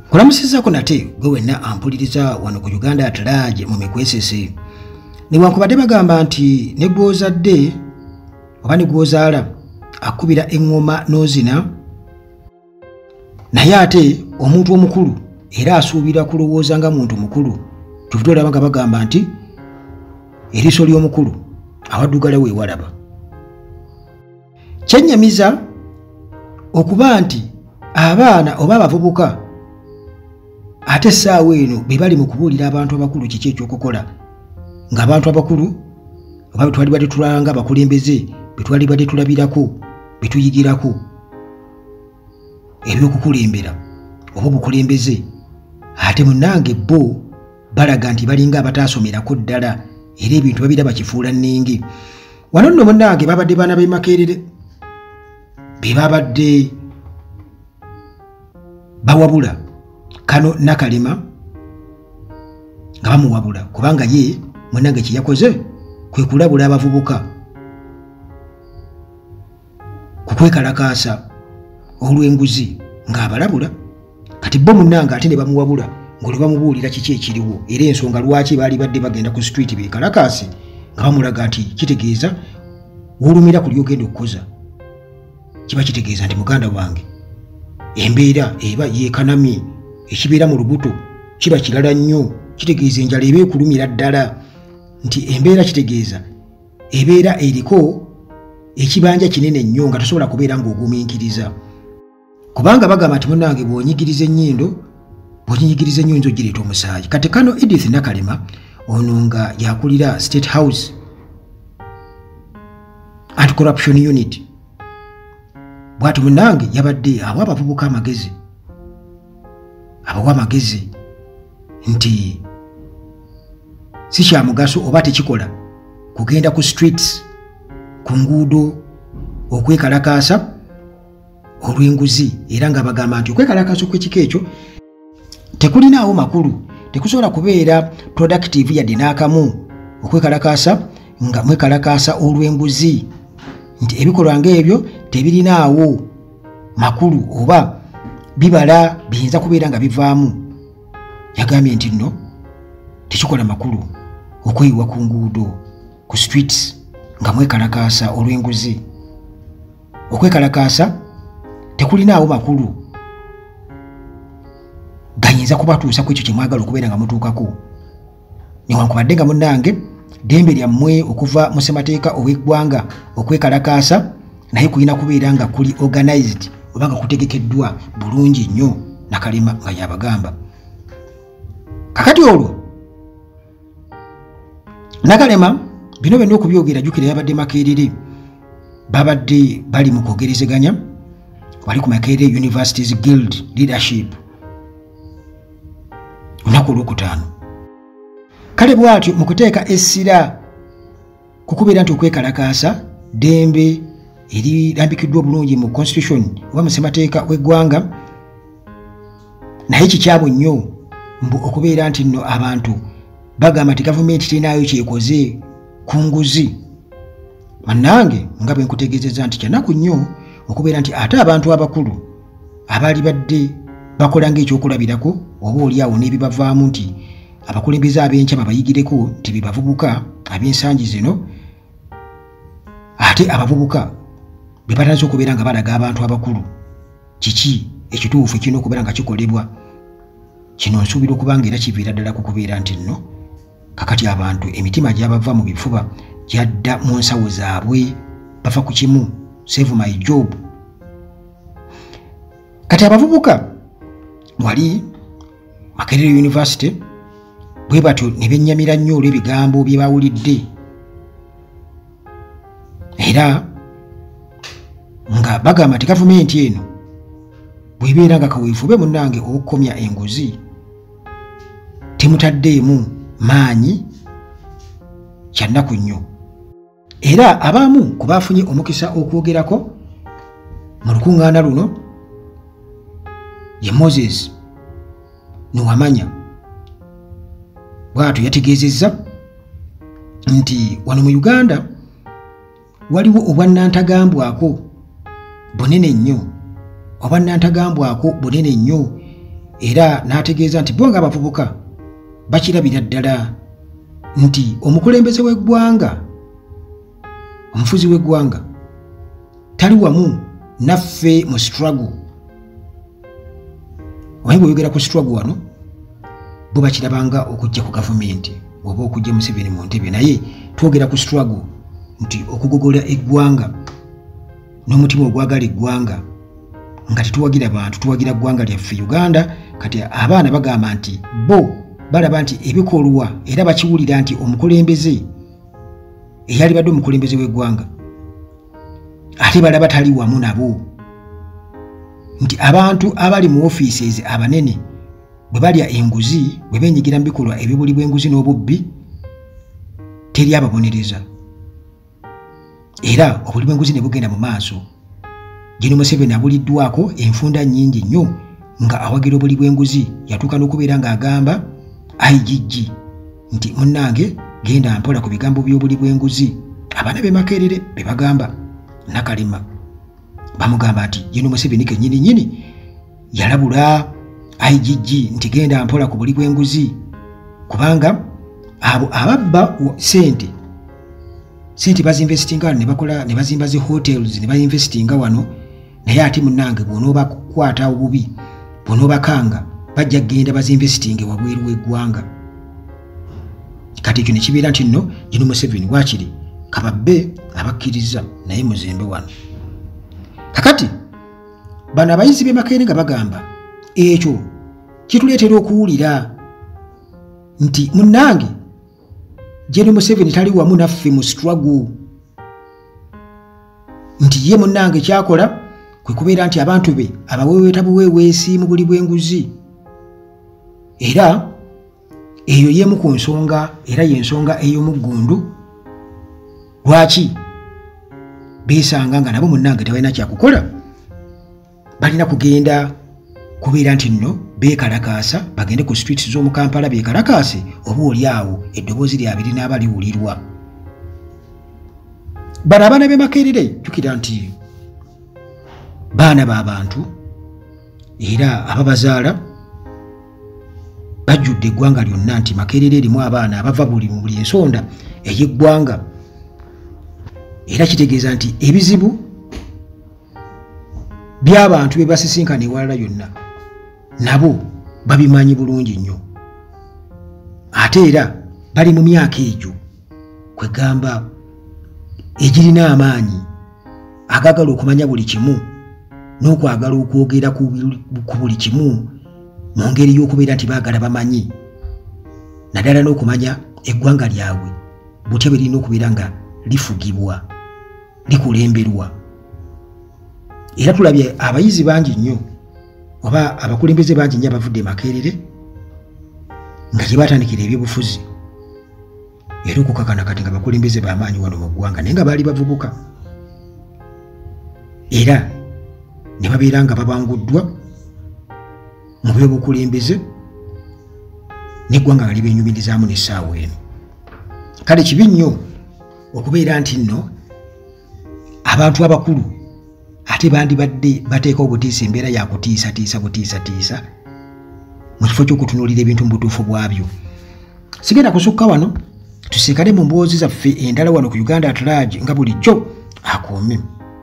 Kulamusizzaako nate gwe wenna ampuliriza wano ku Uganda at Large mu mikwesese. Newankubadde bagamba nti ne gw'ozadde oba ne gw'ozaala akubira eŋŋoma n'ozina, naye ate omuntu omukulu era asuubira kulowooza nga muntu mukulu. Kyovudde olaba nga bagamba nti eriiso ly'omukulu awaddugala we walaba. Kyennyamiza okuba nti abaana oba abavubuka ate essaawa eno be bali mu kubuulira abantu abakulu kiki ekyokukola, ng'abantu abakulu oba betwali badde tulanga abakulembeze, betwali badde tulabirako, betuyigirako ebyokukulembera oba obukulembeze, ate munnange bo balaga nti balinga abataasomerako ddala era ebintu babiraba kifuula nningi. Wano nno munnange babadde baana b'e Makerere be babadde bawabula Kano Nakalema nga bamuwabula kubanga ye munnange kye yakoze kwe kulabula abavubuka ku kwekalakaasa olw'enguzi ng'abalabula. Kati bo munnange ate ne bamuwabula ng'olwo bamubuulira kiki ekiriwo era ensonga lwaki baali badde bagenda ku street beekalakaase, nga bamulaga nti kitegeeza w'olumira ku ly'ogenda okukoza kiba kitegeeza nti muganda wange embeera eba yeekanamye, ekibeera mu lubuto kiba kirala nnyo, kitegeeza enjala eba ekulumira ddala, nti embeera kitegeeza ebeera eriko ekibanja kinene nnyo nga tosobola kubeera ng'ogumiikiriza. Kubanga bagamba nti munnange bw'onyigiriza ennyindo, bw'oginyigiriza ennyo oyinza ogireeta omusaayi. Kati Kano Edith Nakalema ono nga yakulira State House Anti-Corruption Unit, bw'ati munnange yabadde awa abavubuka amagezi, abawa amagezi nti si kya mugaso oba tekikola kugenda ku streets, ku nguudo okwekalakaasa olw'enguzi, era nga bagamba nti okwekalakaasa okw'ekika ekyo tekulinaawo makulu, tekusobola kubeera productive yadde n'akamu okwekalakaasa nga mwekalakaasa olw'enguzi, nti ebikolwa ng'ebyo tebirinaawo makulu oba bibala biyinza kubeera nga bivaamu. Yagambye nti nno tekikola makulu okweyiwa ku nguudo, ku streets nga mwekalakaasa olw'enguzi. Okwekalakaasa tekulinaawo makulu gayinza kubatuusa ku ekyo kye mwagala okubeera nga mutuukako. Newankubadde nga munnange ddembe lyammwe okuva mu ssemateeka ow'eggwanga okwekalakaasa, naye kulina kubeera nga kuli organized oba nga kutegekeddwa bulungi nnyo, Nakalema nga yabagamba. Kakati olwo Nakalema bino byonna okubyogera, jjukira yabadde Makerere, babadde bali mu kwogerezeganya wali ku Makerere Universities Guild Leadership olunaku olwokutaano. Kale bw'atyo mu kuteeka essira ku kubeera nti okwekalakaasa ddembe erirambikiddwa obulungi mu constitution oba mu ssemateeka w'eggwanga, naye kikyamu nnyo mbu okubeera nti nno abantu bagamba nti gavumenti terinaayo kyekoze ku nguzi. Bannange nga bwe nkutegeezezza nti kyanaku nnyo okubeera nti ate abantu abakulu abaali badde bakola ng'ekyokulabirako oba oli awo n'ebibavaamu nti abakulembeze ab'enkya babayigireko nti be bavubuka ab'ensangi zino, ate abavubuka be batandise okubeera nga balaga abantu abakulu kiki ekituufu ekirina okubeera nga kikolebwa. Kino nsuubira okuba nga era kiviira ddala ku kubeera nti nno kakati abantu emitima gyabava mu bifuba gyadda mu nsawo zaabwe, bava ku kimu save my job. Kati abavubuka wali Makerere University bwe batyo ne bennyamira nnyo olw'ebigambo bye bawulidde, era nga bagamba nti gavumenti eno bw'ebeera nga kaweefube munnange okukomya enguzi temutaddeemu maanyi, kya nnaku nnyo. Era abamu ku baafunye omukisa okwogerako mu lukuŋŋaana luno ye Moses Nuwamanya, bw'atyo yategeezezza nti wano mu Uganda waliwo obwannantagambwako bunene nnyo, obwannantagambwako bunene nnyo Era n'ategeeza nti bo ng'abavubuka bakirabira ddala nti omukulembeze w'eggwanga, omufuzi w'eggwanga tali wamu naffe mu struggle. Omanyi bw'oyogera ku struggle wano bo bakirabanga okujja ku gavumenti oba okujja Museveni mu ntebe, naye twogera ku struggle nti okugogola eggwanga n'omutima ogwagala eggwanga nga tetuwagira bantu, tuwagira ggwanga lyaffe Uganda. Kati abaana bagamba nti bo balaba nti ebikolwa era bakiwulira nti omukulembeze eyalibadde omukulembeze w'eggwanga ate balaba tali wamu nabo, nti abantu abali mu offices abanene bwe balya enguzi, bwe beenyigira mu bikolwa eby'obuli bw'enguzi n'obubbi, teri ababonereza, era obuli bw'enguzi ne bugenda mu maaso. Gen Museveni abuliddwako enfunda nnyingi nnyo nga awagira obuli bw'enguzi, yatuuka n'okubeera ng'agamba IGG nti munnange genda mpola ku bigambo by'obuli bw'enguzi. Abaana b'e Makerere be bagamba Nakalema bamugamba nti Gen Museveni kennyini nnyini yalabula IGG nti genda mpola ku buli bw'enguzi, kubanga abo ababba sente bazinvestinga wano ne bakola ne bazimba zi hotels ne bainvestinga wano, naye ate munnange bw'onoobakwata obubi, bw'onoobakanga bajja kugenda bazinvestinge wabweru w'eggwanga. Kati ekyo ne kibeera nti nno Gen Museveni waakiri kababbe abakkiriza naye muzimbe wano. Kakati bano abayizi b'e Makerere nga bagamba ekyo kituleetera okuwulira nti munnange Gen Museveni tali wamu naffe mu struggle, nti ye munnange kyakola kwe kubeera nti abantu be abaweweeta buweeweesi mu buli bw'enguzi. Era eyo y'emu ku nsonga, era y'ensonga ey'omuggundu lwaki beesanga nga nabo munnange tebalina kyakukola, balina kugenda kubeera nti nno beekalakaasa, bagende ku streets z'omu Kampala beekalakaase, oba oli awo eddoboozi lyabwe linaaba liwulirwa. Bano abaana b'e Makerere jjukira nti baana b'abantu era ababazaala bajjudde eggwanga lyonna, nti Makerere erimu abaana abava buli mu buli ensonda ey'eggwanga, era kitegeeza nti ebizibu by'abantu be basisinkana ewalala yonna nabo babimanyi bulungi nnyo, ate era bali mu myaka egyo kwegamba egirina amaanyi agaagala okumanya buli kimu n'okwagala okwogera ku buli kimu mu ngeri y'okubeera nti baagala bamanyi, naddala n'okumanya eggwanga lyabwe butya bwe lirina okubeera nga lifugibwa, likulemberwa. Era tulabye abayizi bangi nnyo oba abakulembeze bangi nnyo abavudde e Makerere nga gye batandikira ebyobufuzi, era okukakana kati nga bakulembeze b'amaanyi wano mu ggwanga, naye nga baali bavubuka, era ne babeera nga babanguddwa mu byobukulembeze n'eggwanga nga libeenyumirizaamu n'essaawa eno. Kale kibi nnyo okubeera nti nno abantu abakulu ate bandibadde bateeka obutiisa, embeera ya kutiisatiisa butiisatiisa mu kifo ky'okutunuulira ebintu mu butuufu bwabyo. Sigenda kusukka wano, tusinkane mu mboozi zaffe endala wano ku Uganda at Large nga bulijjo. Akuume.